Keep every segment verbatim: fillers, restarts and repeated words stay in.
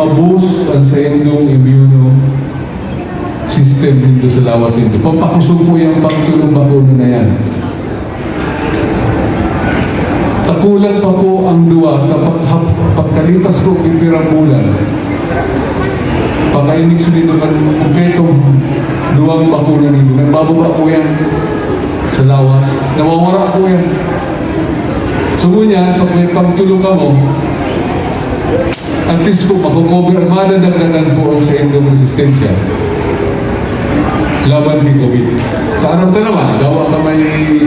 Ubos ang saindong immune system nindo sa lawas nindo. Pampakusog po yang pangtulong bakuna na yan. Takulang pa po ang duwa na pag-, pagkalipas po ng pirang bulan. Pagkainig sa nindo kan kumpletong duwang bakuna nindo, nagbababa po yan sa lawas. Nawawara po yan. So, ngunyan, pag may pangtulo kamo, at least po, mako-cover, madadagdagan po ang saindong resistensya laban kay COVID. Sa aram ta naman, dawa ka may,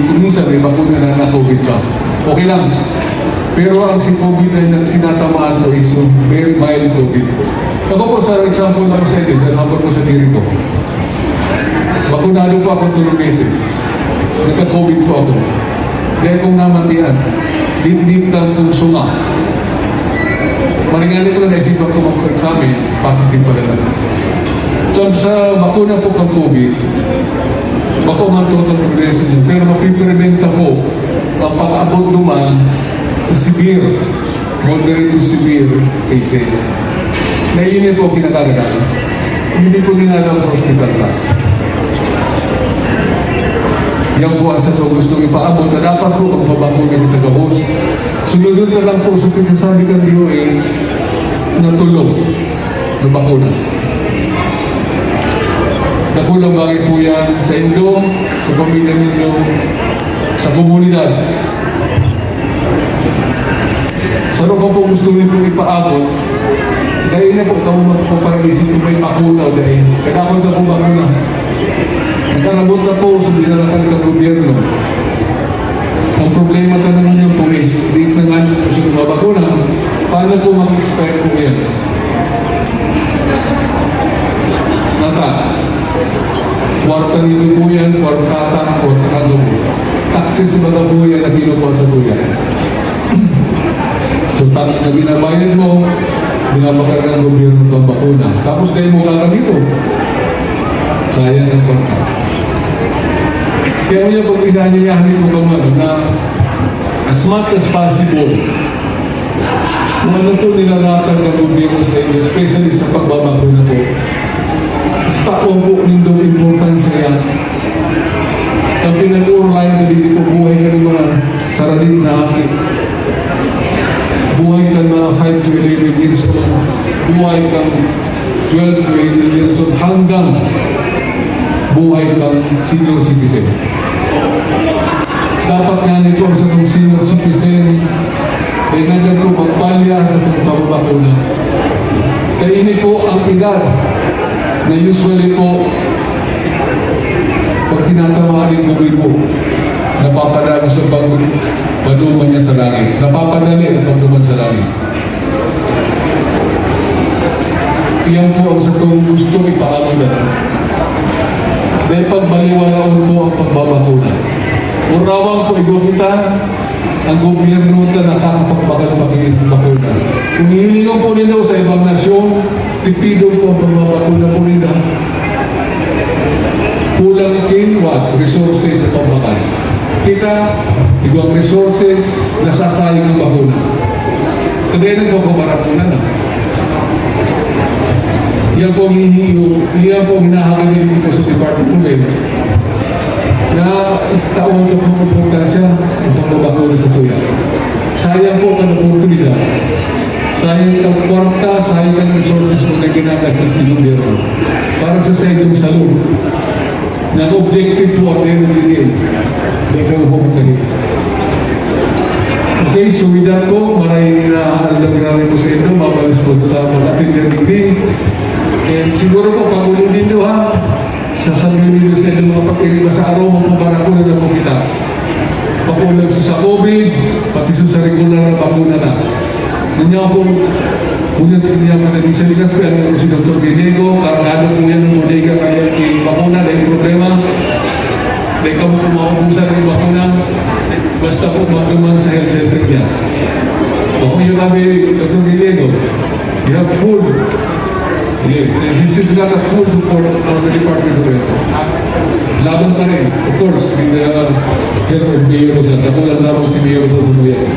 kung minsan may bakuna na na-COVID pa. Okay lang. Pero ang si COVID na tinatamaan po is yung very mild COVID. Ako po, sa example na ko sa inyo, sa example ko sa diri ko. Bakunado po ako three beses. Nagka-COVID po ako. Dahil kong namatian, dip-dip lang kong sunga. Maringali ko na naisipan ko magpa-examine, positive pala na. So, sa bakuna po kang COVID, bako man po ang progreso niyo, pero mapipreventa po ang pag-abot duman sa severe, moderate to severe cases. Na yun po kinakaganan. Hindi po dinadala sa ospital pa. Yan po ang sa gusto ipaabot na dapat po ang pabakuna kita gabos. Sunodon ka lang po sa pagkasabi kan D O H na tulong na bakuna. Dakulang bagay po yan sa indo, sa pamilya nindo, sa komunidad. Sa ano pa po gusto niyo po ipaabot? Dahil na po, kamo magpapaisip kung may bakuna o dahil. Kailangan na po bakuna. Nagkarabot na po sa binarakan ng gobyerno. Ang problema talaga niyo po is, di na nga niyo po siya mabakuna. Paano po mag-expect po yan? Nata, kwarta niyo po yan, kwarta ta, kwarta ka doon. Taxes ba po yan na kinukuha sa tuya? So, tax na binabayad mo, binabayaran ng gobyerno ng bakuna. Tapos, dahil mo gagamiton. Sayang ang pagkain. Kaya unya, pag inaanyayahan mo kang ano, na as much as possible, kung ano po nilalatag ng gobyerno sa inyo, especially sa pagbabakuna po, taon po nindong importansya yan. Ang pinag-uurlayan na dito po, buhay ka ng mga saradit na aki. Buhay ka mga five to eleven years old. Buhay ka twelve to eighteen years old. Hanggang buhay kang senior citizen. Dapat nga nito ang satong senior citizen, kailangan ko magpalya sa itong pagpapakuna. Kaya ini po ang edad na usually po, pag tinatamaan ng COVID po, napapadami sa pag-, paduman niya sa langit. Napapadali ang pagduman sa langit. Iyan po ang satong gusto ipaabot na. Dahil pagbaliwalaon po ang pagbabakuna. Urawang po, igwa kita, ang gobyerno ta nakakapagbagal pakibakuna. Kung hihilingon po nila sa ibang nasyon, tipidon po ang pagbabakuna po nila. Kulang king what? Resources sa pagbagal. Kita, igwang resources, nasasayang ang bakuna. Kaya nagpapabarakunan na. Yan po ang hihingi, yan po ang hinahangad din po sa Department of Health na taon ko pong importansya ang pagbabakuna sa tuya. Sayang po ang oportunidad. Sayang kang kwarta, sayang kang resources mo na ginagastos ng gobyerno para sa saindong salud. Nag-objective po ang meron din eh. May karuhong kayo. Okay, so with that po, maraming na alam grabe po sa inyo, mabalos po sa pag-attend ng meeting. And siguro po, pag-ulo din do ha, sa San Remedios sa inyo, mga pag-iriba sa aroma po, para ko na po kita. Pakulang sa, sa COVID, pati sa, sa regular na bakuna na. Ngunyan po, ngunyan po niya ka naging sa ligas, pero si Doktor Gallego, kargado po yan ng bodega, kaya may bakuna, dahil problema. Dahil kamo po maubusan ng bakuna, basta po magduman sa health center niya. Bako yung kami, Doktor Gallego, you have full, yes, this is not a full support for the Department of Health. Laban pa rin, of course, with the help of Mayor Rosal. Kakulang na po si Mayor Rosal sa Mayor.